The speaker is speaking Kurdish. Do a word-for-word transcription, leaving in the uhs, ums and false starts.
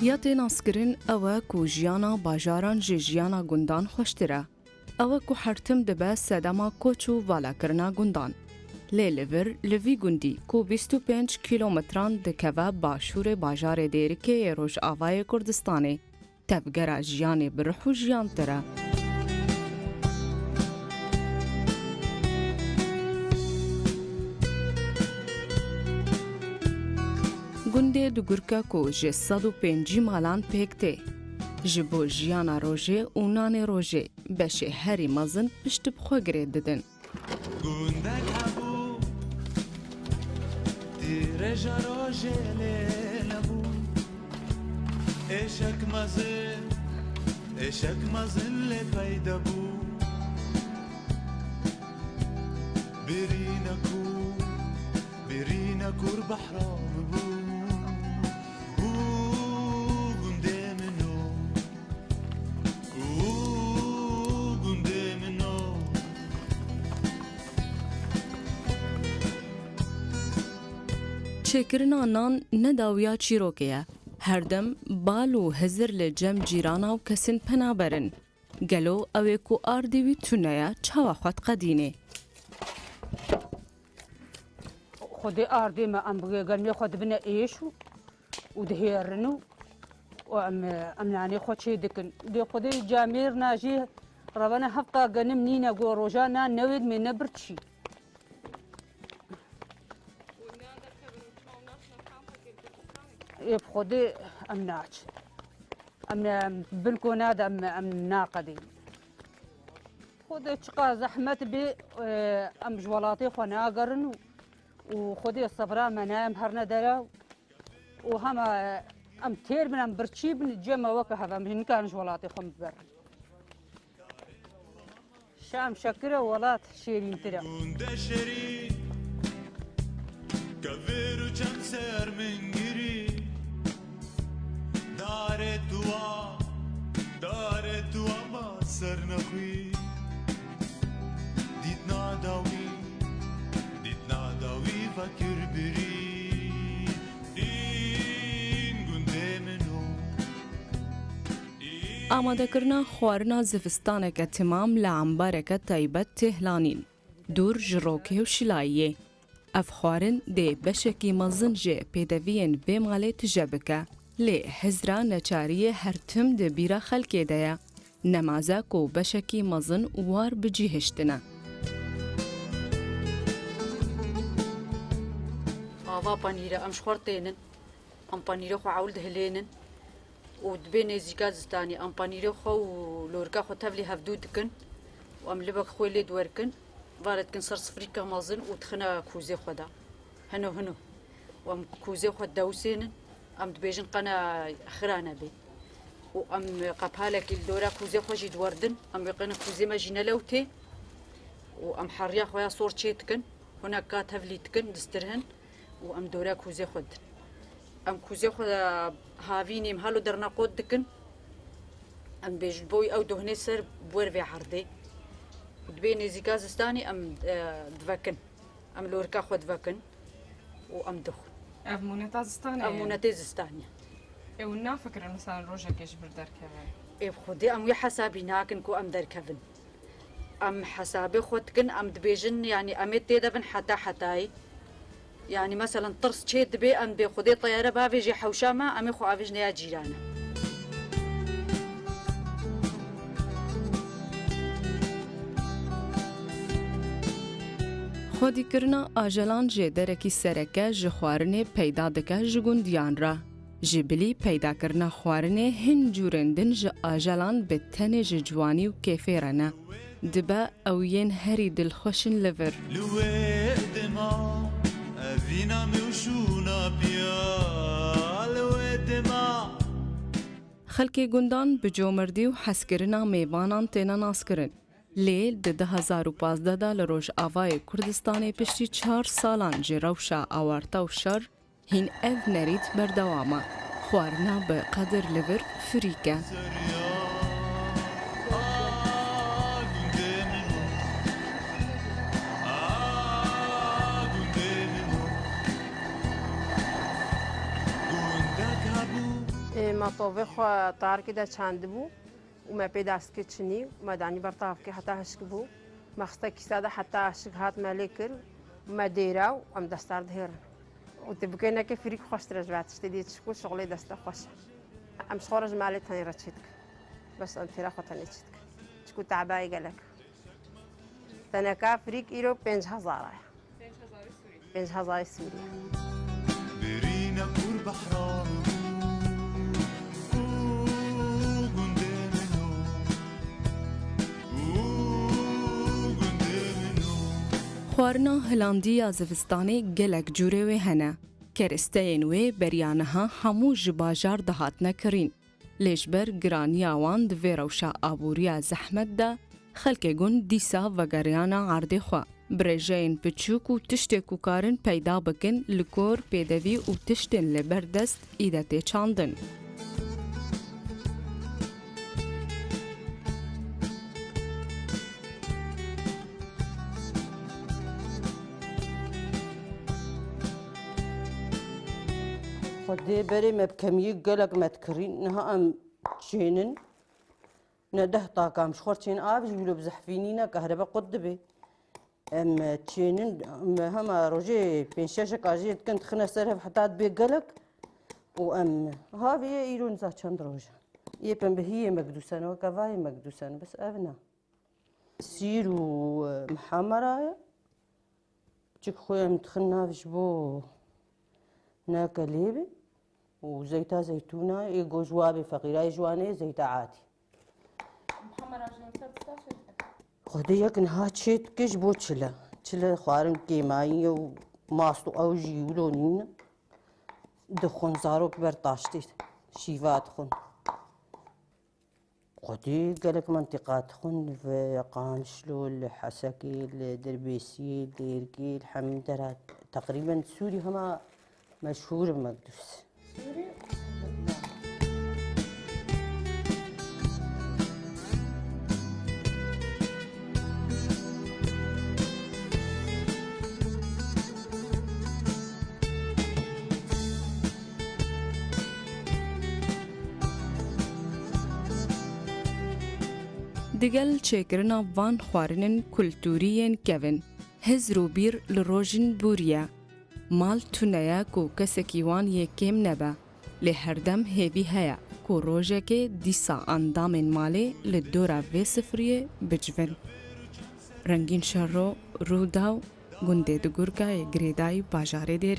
Ya tê naskirin ew e ku jiyana bajaran ji jiyana gundan xweştir e. Ew e ku her tim dibe sedema koç û valakirina gundan. Lê li vir, li vî gundî ku bîst û pênc kîlometran dikeve başûrê bajarê Dêrikê yê Rojavayê Kurdistanê, tevgera jiyanê bi ruh û jiyantir e. Gundê Dugurke ku ji sed û pêncî malan pêk tê. Ji bo jiyana rojê û nanê rojê beşê herî mezin pişt bi xwe girê didin. Gundek hebû, tîreja rojê lê nebû. Êşek mezin, êşek mezin lê peyda bû. Birîne ku, birîne kur behra bibû. Û gundê min o. Û gundê min o. Çêkirina nan ne dawiya çîrokê ye. Her dem bal û hizir li cem cîrana û kesin penaber in. Gelo ew ê ku ardê wî tune ye, çawa xwe diqedînê? Xwedê ardê me em bi gelemê xwe dibine êş û, û dihêrin û, û em, em nanê xwe çê dikin. Dê Xwedê camêr najê revane hefta genim nîne go roja nan newêd mê ne birçî. Ê bi Xwedê em naçin. Em, em bin kona de em, em naqedîn. Xwedê çiqa zehmet bê, e, em ji welatê xwe nagerin û, û Xwedê sebra me ne em herne dere û hema, e, em têr bin em birçî bin cem me weke hev em nikarin ji welatê xwe biberin. Şam şekir e, welat şêrîntir e. Gundê şêrîn, kevir û çem ser min girî. Darê tu wa, darê tu wa ma ser nexwî. Dîtna dawî, dîtna dawî vekir birî. În gundê min o. Amadekirina xwarina zivistaneke timam li embareke taybet tê hilanîn, dûr ji rokê û şilayiyê. Ev xwarin dê beşekî mezin ji pêdeviyên vê malê tije bike, lê hizra neçariyê her tim di bîra xelkê de ye. Nemaze ku beşekî mezin war bi cî hiştine. Ava panîre em ji xwe tênin. Em panîrê xwe ewil dihilênin û dibê nêzîka zistanê em panîrê xwe û lorika xwe tevlî hevdû dikin û em libek xwe lê diwerkin, vare dikin ser sifrîka mezin û dixine kûzê xwe de. Hino hino. Û em kûzê xwe dewsênin, em dibêjin qene xira nebê. Û em qepalekî li dora kûzê xwe jî diwerdin, em wê qene kûzê me jî nelewtê. Û em heriya xwe ya sor çê dikin, huneka tevlî dikin, distirhin. Û em dora kûzê xwe didin. Em kûzê xwe havînê em halo derneqot dikin. Em bêjin boy ew dohnê ser bi wer vê erdê. Û dibê nêzîka zistanê em, e, divekin. Em lorika xwe divekin û em dixwin. Ev mûneta zistanê Ev ye? Mûnetê zistanê ye. Ê, hûn nafikirin, mesela, rojekê ji vir derkevin? Ê, bi Xwedê em wê hesabî nakin ku em derkevin. Em hesabê xwe dikin, em dibêjin, yanî em ê tê de bin heta hetayî. Yanî, meselan, tirs çê dibe, em bê Xwedê teyare bavêjê hewşa me, em ê xwe avêjine ya cîrane. Xwedîkirina ajelan jêderekî sereke ji xwarinê peyda dike ji gundiyan re. Ji bilî peydakirina xwarinê hin cûrên din ji ajelan bi tenê ji ciwanî û kêfê re ne. Dibe ew yên herî dilxweş in li vir. Li wê dema evîna min û şûna piya li wê dema. Xelkê gundan bi comerdî û hezkirina mêvanan têne naskirin. Lê di du hezar û pazdeh de li Rojavayê Kurdistanê piştî çar salan ji rewşa awarta û şer, hîn ev nerît berdewam e. Xwarina bi qedir li vir firîk e. Ê, ma Tovê xwe tarkê de çandibû û me pê dest kir çinî û me danî ber tavkê heta hişk bû. Me xiste kîsa de heta hişk hat me lê kir û me dêra û em destar dihêrin. Û tu bikê neke firîk xweştir e ji vê tiştê dî çiku şixulê deste xweş e. Em ji xwe re ji malê tenê re çê dikin. Bes em têra xwe tenê çê dikin. Çiku tebayê gelek. Teneka firîk îro pênc hezar e. Pênc hezarê Sûrî. Pênc hezarê Sûrî. Derîne Qurbehran û gundê min o, û gundê min o. Xwarina hilandî ya zivistanê gelek cûrê wê hene. Keristeyên wê beriya niha hemû ji bajar dihatine kirîn. Lê ji ber giraniya wan di vê rewşa aboriya zehmet de, xelkê gund dîsa vegeriyane erdê xwe. Bi rêjeyên piçûk û tiştê ku karin peyda bikin, li kor, pêdevî û tiştên li ber dest îde tê çandin. Xwedê berê me bi kemiyê gelek me dikirîn. Niha em çênin. Ne deh taka em ji xwe çên av jî wilo bi zehfî nîne, kahrebe qut dibe. Em çênin, em hema rojê pênc şeşeka jê dikin, dixine ser hev heta dibe gelek. Û em havê ye îro niza çend roj e. Yê pembihiyê me gidûsene, weke vayê me gidûsene, bes ev ne. Sîr û, e, mihamera ye. Çik xwe em dixin nav ji bo neke lê be û zeyta zeytûna ê go ji wa bê feqîra, ê ji wan ê zeyta adî. Mihamera ji ser dista çi dike? Xwedê yek niha çê dike ji bo çile. Çile xwarin kêmayî ye û mast û ew jî wilo nîne. Dixwin zarok ber taştê şîva dixwin. Xwedî gelek mentiqa dixwin, li Qamişlo, li Hesekê, li Dirbêsiyê, li Êrgê, li hemî dera teqrîben Sûrî hema meşhûr in Mekdûs. Digel çêkirina van xwarinên kultûrî yên kevin, hizr û bîr li rojin bûriye. Mal tune ye ku kesekî wan yê kêm nebe, lê herdem hêvî heye ku rojekê dîsa endamên malê li dora vê sifriyê bicivin. Rengîn Şerro, Rûdaw, gundê Digurka yê girêdayî bajarê Dêrikê.